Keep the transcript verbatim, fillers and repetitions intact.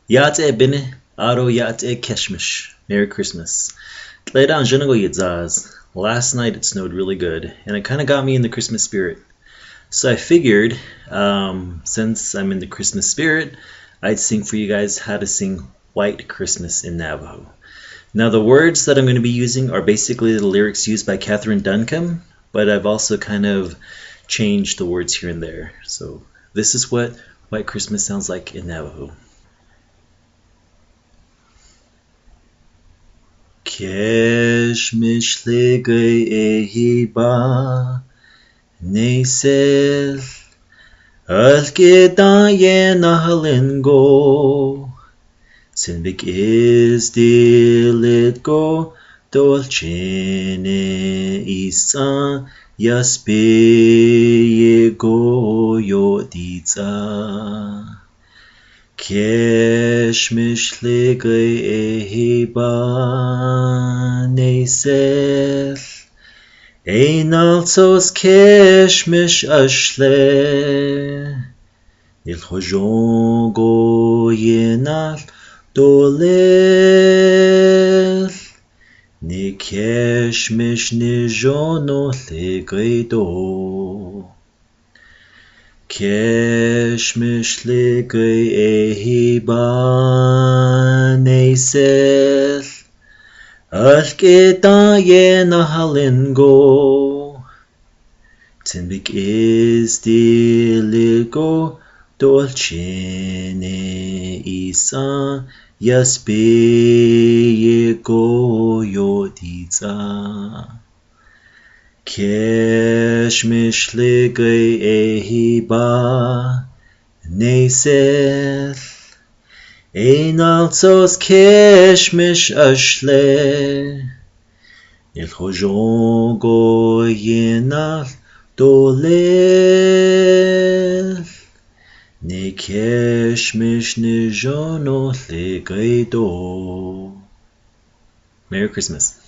Yatse bine, aro yatse Keshmish. Merry Christmas. Tleda an jana go yitzaz. Last night it snowed really good, and it kinda got me in the Christmas spirit. So I figured, um, since I'm in the Christmas spirit, I'd sing for you guys how to sing White Christmas in Navajo. Now, the words that I'm gonna be using are basically the lyrics used by Katherine Duncombe, but I've also kind of changed the words here and there. So this is what White Christmas sounds like in Navajo. Keshmish lege ehi ba neisel, al kita ye nahalin go, sinbik is dilit go dol chene isa yaspi ye go yo di tsa. Keshmish lege ehi ba neisel, einal sos Keshmish ashle, nil hojongo yenal dolel, ni Keshmish ni jono lege do. Keshmish lege ehi ba neisel, al kita ye nahalin go, sinbik is dilit go dol chene isa yaspi ye go yo di tsa. Keshmish lege ehi ba neisel, einal sos Keshmish ashle, nil hojongo yenal dolel, ni Keshmish ni jono lege do. Merry Christmas.